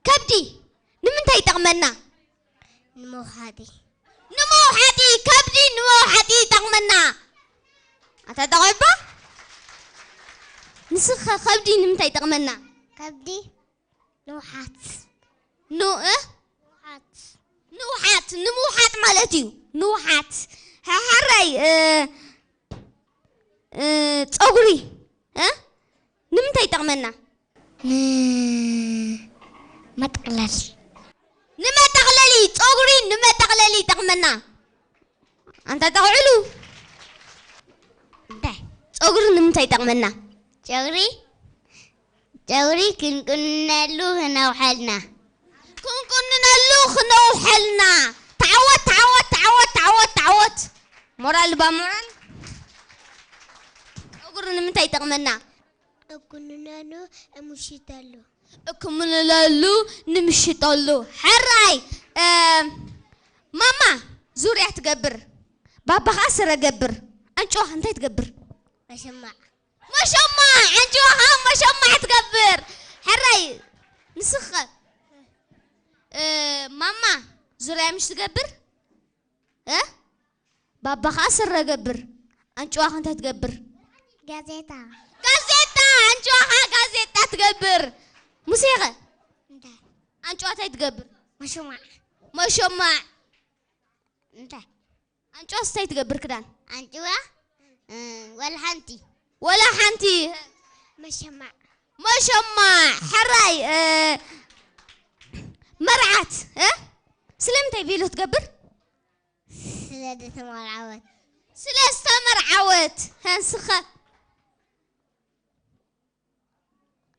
ከብዲ ንምንታይ ይጠቕመና? ንምውሓጢ። ንምውሓጢ፣ ከብዲ ንምውሓጢ ይጠቕመና። ኣታ ጠቒባ? ንስኻ ከብዲ ንምንታይ ይጠቕመና? ከብዲ ንውሓት። ኑ-፣ እ? ንውሓት። ንውሓት፣ ንምውሓጥ ማለት እዩ። ንውሓት። ሐ-፣ ሐራይ፣ እ፣ እ፣ ጸጉሪ፣ እ? ንምንታይ ይጠቕመና? ንመጠቕለል። ንመጠቕለሊ፣ ጸጉሪ ንመጠቕለሊ ይጠቕመና። ኣንታ ጠቕዕሉ። እንታይ? ጸጉሪ ንምንታይ ይጠቕመና? ጸጉሪ፣ ጸጉሪ ክንቁነሉ ክነውሐልና። ክንቁንነሉ ክነውሐልና። ተዓወት፣ ተዓወት፣ ተዓወት፣ ተዓወት፣ ተዓወት። ሞራል ባ ሞራል። ጸጉሪ ንምንታይ ይጠቕመና? እኩንነሉ እምሽተሉ። እኩንነሉ ንምሽጠሉ። ሕራይ፣ እ፣ ማማ ዙርያ ትገብር። ባባ ኸዓ ስረ ገብር። ኣንጭዋ እንታይ ትገብር? መሸማዕ። መሸማዕ፣ ኣንጭዋ ኸዓ መሸማዕ ትገብር። ሕራይ፣ ንስኸ? እ፣ ማማ ዙርያ ምሽ ትገብር? እ? ባባ ኸዓ ስረ ገብር። ኣንጭዋ ኸ እንታይ ትገብር? ጋዜጣ። ጋዜጣ፣ ኣንጭዋ ኸዓ ጋዜጣ ትገብር። ሙሴ ኸ? እንታይ? ኣንጭዋ እንታይ ትገብር? መሸማዕ። መሸማዕ። እንታይ? ኣንጭዋስ እንታይ ትገብር ክዳን? ኣንጭዋ፣ እ፣ ወላ ሓንቲ። ወላ ሓንቲ። መሸማዕ። መሸማዕ። ሕራይ፣ እ፣ መርዓት፣ እ? ስለምንታይ ቬሎ ትገብር? ስለ ዝተመርዓወት። ስለ ዝተመርዓወት። ሀ፣ ንስኸ?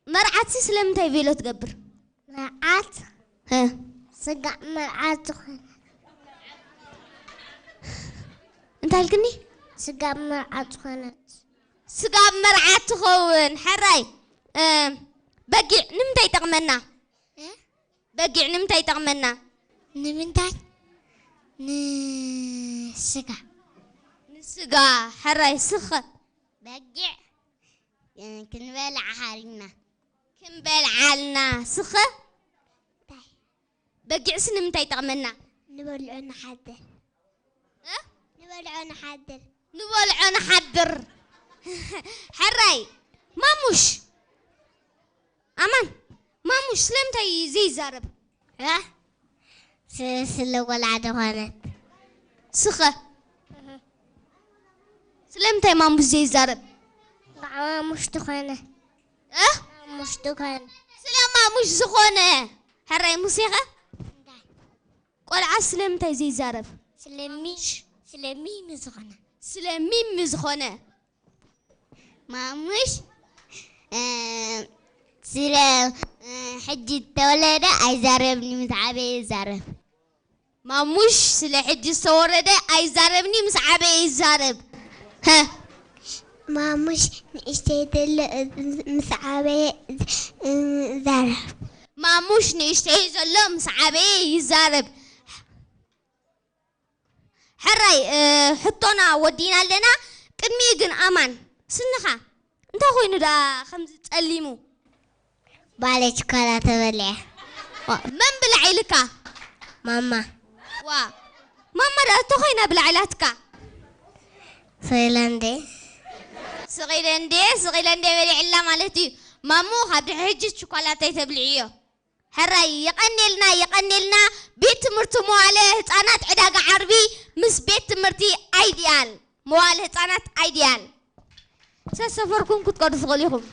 መርዓትሲ ስለምንታይ ቬሎ ትገብር? መርዓት ሀ። ስጋዕ መርዓት ዝኾነ። እንታይ ኢልክኒ? ስጋዕ መርዓት ዝኾነት። ስጋብ መርዓት ትኸውን። ሕራይ፣ እ፣ በጊዕ ንምንታይ ይጠቕመና? እ? በጊዕ ንምንታይ ይጠቕመና? ንምንታይ? ንስጋ። ንስጋ። ሕራይ፣ ስኸ? በጊዕ፣ እ፣ ክንበልዓ ሓሪና። ክንበልዓልና። ስኸ? እንታይ? በጊዕሲ ንምንታይ ይጠቕመና? ንበልዖ ንሓድር። እ? ንበልዖ ንሓድር። ንበልዖ ንሓድር። ሕራይ፣ ማሙሽ። ኣማን፣ ማሙሽ ስለምንታይ ዘይዛረብ? እ? ስ-፣ ስለ ቆልዓ ዝኾነት። ስኸ? ስለምንታይ ማሙሽ ዘይዛረብ? ማሙሽ ዝኾነ። እ? ማሙሽ ዝኾነ። ስለ ማሙሽ ዝኾነ። ሕራይ ሙሴኸ? እንታይ? ቆልዓ ስለምንታይ ዘይዛረብ? ስለሚ-፣ ስለሚሚ ዝኾነ። ስለሚሚ ዝኾነ። ማሙሽ፣ እ፣ ስለ፣ እ፣ ሕጂ ዝተወለደ ኣይዛረብን፣ ምስ ዓበየ ይዛረብ። ማሙሽ ስለ ሕጂ ዝተወረደ ኣይዛረብኒ፣ ምስ ዓበየ ይዛረብ። ሀ። ማሙሽ ንእሽተይ ዘሎ ምስ ዓበየ ይዛረብ። ማሙሽ ንእሽተይ ዘሎ ምስ ዓበየ ይዛረብ። ሕራይ፣ እ፣ ሕቶና ወዲና ኣለና። ቅድሚኡ ግን ኣማን፣ ስንኻ እንታይ ኮይኑ ደኣ ከምዚ ጸሊሙ? ባለ ችኮላ ተበሊዐ። ዋ፣ መን ብላዕ ኢልካ? ማማ። ዋ፣ ማማ ደኣ እንታይ ኮይና ብላዕ ኢላትካ? ስቕ ኢለ እንዴ። ስቕ ኢለ እንዴ፣ ስቕ ኢለ እንዴ በሊዕላ ማለት እዩ። ማሙ፣ ካብ ድሕሪ ሕጂ ችኮላታ ኣይተብልዕዮ። ሕራይ፣ የቐኔልና፣ የቐኔልና። ቤት ትምህርቲ መዋለ ህፃናት ዕዳጋ ዓርቢ ምስ ቤት ትምህርቲ ኣይዲያል፣ መዋለ ህፃናት ኣይዲያል። ሰሰፈርኩም ክትቀዱ ትኽእሉ ኢኹም።